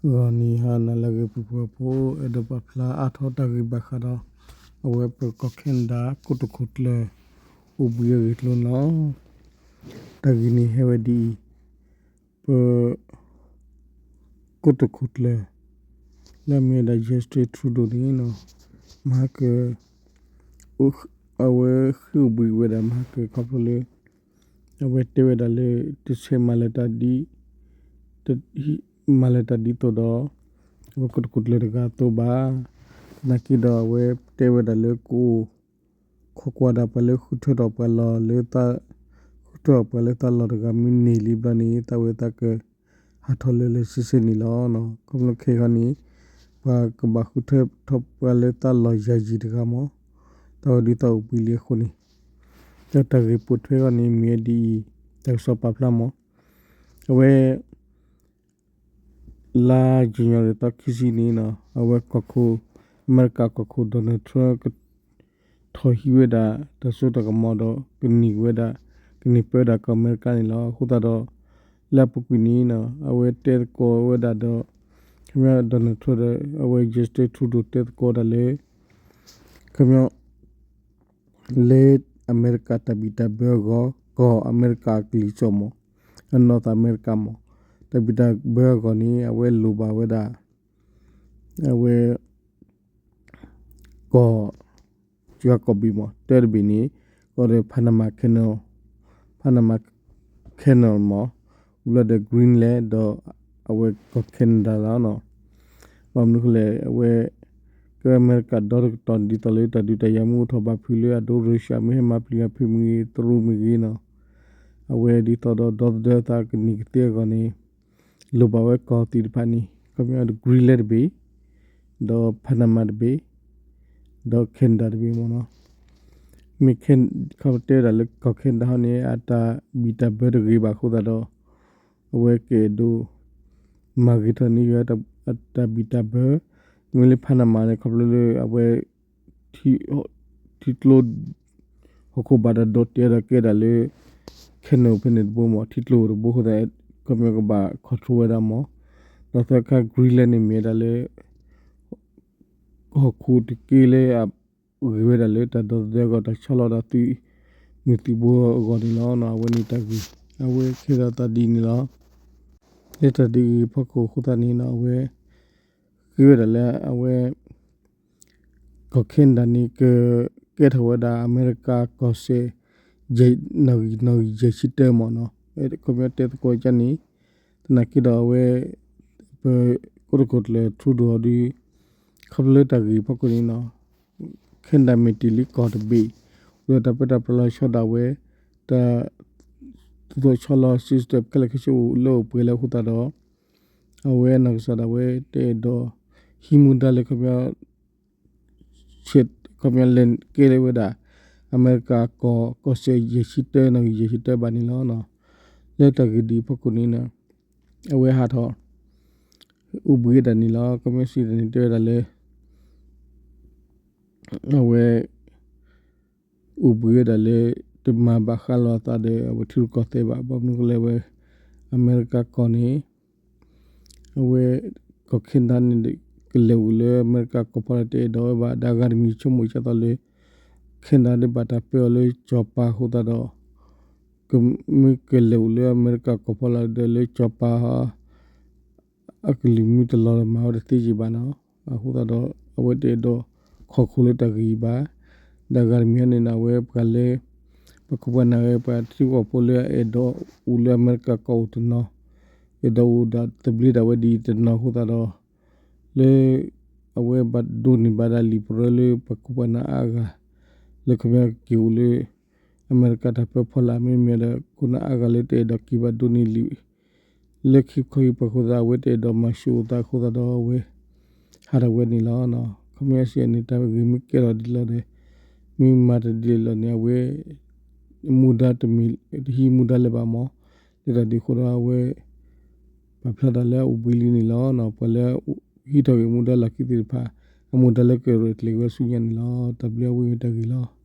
ဂီၤနံၤဟါနၤလၢအဂ့ၤ ပှၤဖှီၣ်ဖိ အဲၣ်ဒိးပာ်ဖျါအါထီၣ်တၢ်ဂ့ၢ်ဘၣ်ဃးဒီး အဝဲပကီၢ် Canada ကိတိာ်ခိၣ်ကျၢၢ် အိၣ်ဘှံးအဂ့ၢ်အကျိၤန့ၣ်လီၤ. တၢ်ဂ့ၢ်န့ၣ်ဟဲဝဲဒ်အံၤ, ပ ကိတိာ်ခိၣ်ကျၢၢ် လၢအမ့ၢ်ဝဲဒၣ် Justin Trudeau န့ၣ် မဟါက အဝဲဃ့ၢ်အိၣ်ဘှံးဝဲဒၣ်မဟါက ခီဖျိလၢ အဝဲတဲဝဲဒၣ်လၢ တဆဲးမၤလၢၤတၢ်ဒ် မၤလၢၤတၢ်ဒ်သိးဒီး အဝဲကိတိာ်ခိၣ်ကျၢၢ်တဂၤအသိးဘၣ်. သနာ်က့ဒီးအဝဲတဲဝဲဒၣ်လၢကအိၣ်ခိးကွၢ်ဒၣ်ပှၤလၢဃုထၢထီၣ်ပှၤလီၢ်လၢ ဃုထၢထီၣ်ပှၤလၢသးလီၢ်တဂၤမ့ၢ်န့ၢ်လံဘျီန့ၣ် သးဝဲသးက ဟးထီၣ်လၢလၢဆ့ဆ့န့ၣ်လီၤ. ခီဖျိခဲအံၤန့ၣ် ပှၤကဘၣ်ဃုထၢထီၣ်ပှၤလၢသးလီၢ်ယၤယံၤတဂၤမး သးဝဲဒ်သိးအိၣ်ဘှံးလံအဃိန့ၣ် ဒီးတၢ်ဂ့ၢ်ပိာ်ထွဲအဂီၢ်န့ၣ် မ့ၢ်ဝဲဒ်အံၤ တၢ်ကစီၣ်ပာ်ဖျါမး အဝဲ လါယနူၤအါရံၤသီခံဆံန့ၣ် အဝဲကီၢ်ခိၣ် အမဲရကၤကီၢ်ခိၣ် Donald Trump က ထီၣ်ဟံးဝဲဒၣ်တၢ်စိတၢ်ကမီၤဒီး ကန့ၢ်ဝဲဒၣ် ကန့ၢ်ပၢဝဲဒၣ်ကီၢ်အမဲရကၤန့ၣ်လီၤ. အဃိသတးဒီး လၢအပူၤကွံာ်န့ၣ် အဝဲတဲသကိးဝဲဒၣ်ဒီး ခီပညီ Donald Trump ဒီး အဝဲ Justin Trudeau တဲသကိးဒၣ်လၢ ခီပညီ လၢအမဲရကၤတၢ်ဘံၣ်တၢ်ဘၢအဂီၢ် ကီၢ်အမဲရကၤအကလံၤစိးမး အ North America မး တၢ်ဘံၣ်တၢ်ဘၢအဂီၢ်န့ၣ် အဝဲလိၣ်ဘၣ်ဝဲဒၣ် အဝဲ ကီၢ် စှၤကီၢ်ဘ့ၣ်မး တၢတဘ့ၣ်န့ၣ် ကီးဒီး Panama Canal Panama Canal မး ဝံၤလီၤဒီး Greenland ဒီး အဝဲကီၢ် Canada လီၤ. ဘၣ်မနုၤဃိလဲၣ် အဝဲ ကဲအမဲရကၤဒီတကတီၢ်န့ၣ် ဒ်သိးလၢတၢ်ဒုးတၢ်ယၤမ့ၢ်အိၣ်ထီၣ်ဘၣ်ဖုးလၢအဒိ Russia မ့ၢ်ဟဲမၤပျံၤမၤဖုးမ့ၢ်ဂ့ၤ တရူးမ့ၢ်ဂ့ၤနီၤ အဝဲဒ်သိးဒီးဒီသဒၢသးကန့ၢ်ကသ့အဂီၢ်န့ၣ် လိၣ်ဘၣ်ဝဲကီၢ်သ့ၣ်တဖၣ်န့ၣ် ခီပညီ Greenland တဘ့ၣ် ဒီး Panama တဘ့ၣ် ဒီး Canada တဘ့ၣ်မ့ၢ်နီၤ မ့ၢ် ခီပတဲဝဲဒၣ်လၢကီၢ် Canada ဟီန့ၣ် အတၢ်ဘံၣ်တၢ်ဘၢတဂ့ၤဘၣ်အဃိသတးဒီး အဝဲကအဲၣ်ဒိး မၤဂ့ၤထီၣ်န့ၢ်ယွၤအတၢ်ဘံၣ်တၢ်ဘၢ မ့ၢ်လၢ Panama န့ၣ် ခီဖျိလၢအဝဲ ထံကျိ ဟီၣ်ခိၣ်ဘၣ်တၢ်ဒိးတဲဒီးကဲဒၣ်လၢ Canada ဖဲန့ၣ်တဘိမး ထံကျိတဘိအဃိသတး ခီပညီကဘၣ် control ဝဲဒၣ်မး ဒီးသၢခါ Greenland န့ၣ်မ့ၢ်ဝဲဒၣ်လၢ ဟီၣ်ခိၣ်တက့ၢ်လၢအဂ့ၤဝဲဒၣ်လၢတၢ်ဒီသဒၢအဂီၢ် တၢ်ဆီလီၤတၢ်သုးမုၢ်သံၣ်ဘိအဂီၢ်န့ၣ်လီၤ. အဝဲန့ၣ်တၢ်ဂ့ၢ် အဝဲခဲဒီးသးဒ်န့ၣ်လီၤ. လၢတၢ်ဒ်အံၤအဖီခိၣ်အဃိသတးန့ၣ် အဝဲ ဃ့ဝဲဒၣ်လၢအဝဲ ကီၢ် Canada န့ၣ် ကကဲထီၣ်ဝဲဒၣ်အမဲရကၤကီၢ်စဲၣ် နီၣ်ဂံၢ်နီၣ်ဂံၢ်ယဲၢ်ဆံတၢမးနီၤ ခီပညီတဲသကိးကန့ၣ် သနာ်က့ဒီးအဝဲ ပ ကိတိာ်ခိၣ်ကျၢၢ် Trudeau ဒီး ခီဖျိလၢတၢ်ဂ့ၢ်ဖီခိၣ်န့ၣ်နီၤ Canada မ့ၢ်တ့ၢ်လံကီၢ်တဘ့ၣ် ဒီးတၢ်ပၢတၢ်ပြးလီၤဆီဒၣ်ဝဲ တၢ် သူၣ်ထီၣ်ဆီလီၤ system ခဲလၢာ်ခဲဆ့အိၣ်လၢအိၣ်ပှဲၤလၢအဃိသတးဒီး အဝဲနီၢ်ကစၢ်ဒၣ်ဝဲတအဲၣ်ဒိး ဟံးမူဒါလၢခီပညီ ခီပညီလဲၤကဲလၢဝဲဒၣ် အမဲရကၤကီၢ် ကီၢ်စဲၣ်ယဲၢ်ဆံတၢ နီၣ်ဂံၢ်ယဲၢ်ဆံတၢဘၣ်န့ၣ်လီၤ. လၢတၢ်ဂ့ၢ်ဒ်အံၤအဖီခိၣ်န့ၣ် အဝဲဟးထီၣ် အိၣ်ဘှံးဝဲဒၣ်န့ၣ်လီၤ. ခီပညီစံးတၢ်န့ၣ်တဲဝဲဒၣ်လၢ အဝဲ အိၣ်ဘှံးဝဲဒၣ်လၢ တမၤဘၣ်ဃးလီၤအသးဒီး အဝဲထံရူၢ်ကီၢ်သဲးဘၣ်. ဘၣ်မနုၤဃိလဲၣ် အဝဲ အမဲရကၤကီၢ်န့ၣ် အဝဲ ကီၢ် Canada န့ၣ် ကလဲၤအိၣ်လၢအမဲရကၤကီၢ်ဖီလာ်တအဲၣ်ဒိးဝဲဘၣ်. ဒီးအဂၤတမံၤဆိကမိၣ်ဒ်သိးလၢ Canada ဒ်ဘၣ်တၢ်ပၢအီၤလၢကၠီၤပၤအဃိသတးဒီး ကမ့ၢ်ကလဲၤအိၣ်လၢအမဲရကၤကီၢ်ဖီလာ်ဒီးလၢကၠီၤပၤ အကလုၢ်မ့ၢ်တလီၤဒီးမၤဝဲတသ့က့ၤဘၣ်နီၤ. အဃိသတးဒီး အဝဲတအဲၣ်ဒိး ခိးခိၣ်လၢတၢ်ဂ့ၢ်အံၤဘၣ်. ဒီးအဂၤတမံၤန့ၣ် အဝဲပှၤလၢ ပှၤခိၣ်ပှၤနၢ်ဝဲ ပှၤထံဖိကီၢ်ဖိလၢအအဲၣ်ဒိးအိၣ်လၢအမဲရကၤကီၢ်အိၣ်တနီၤ အဲၣ်ဒိးအိၣ်ဒီးသဘျ့ဒၣ်ဝဲဒ်အံၤတနီၤအဃိသတးဒီး လၢ အဝဲဘၣ်ဒိးန့ၢ်ဘၣ်ဒၣ်လံာ်ပရၢလၢပှၤခိၣ်ပှၤနၢ်အါဂၤ လၢခီပညီကက့ၤအိၣ်လၢ အမဲရကၤတၢ်ပၢဖီလာ် မ့တမ့ၢ်ဒီး ခိၣ်နၢ်အါဂၤလၢတအဲၣ်ဒိးက့ၤဘၣ်ဒိးန့ၢ်လံာ် လၢခံခီဟံၣ်ပှၤအဃိသတး အဝဲတအဲၣ်ဒိးမၤဆူၣ်အိၣ်သးအဃိသတးဒီးအဝဲ ဟးထီၣ်ဝဲန့ၣ်လီၤ. ခီပညီစံးန့ၣ် တၢ်ဂ့ၢ်မ့ၢ်ကဲထီၣ်ဒ်လဲၣ်ဒီး မ့ၢ်မၤတၢ်ဒ်လဲၣ်လီၤန့ၣ် အဝဲ မူဒါတမ့ၢ် တဟံးမူဒါလၢၤဘၣ်မး လၢတၢ်ဒ်အဃိဒီးအဝဲ ပာ်ဖျါတၢ်လၢအအိၣ်ဘှံးလံန့ၣ်လီၤ. ပှၤလၢဟံးထီၣ်က့ၤမူဒါလီၢ်ခံသ့ၣ်တဖၣ် အမူဒါလၢကရဲၣ်ကျဲၤဝဲဆူညါန့ၣ်လီၤ. တၢ်ဘျုးအဝဲမ့ၢ်တၢ်ဂ့ၢ်လီၤ.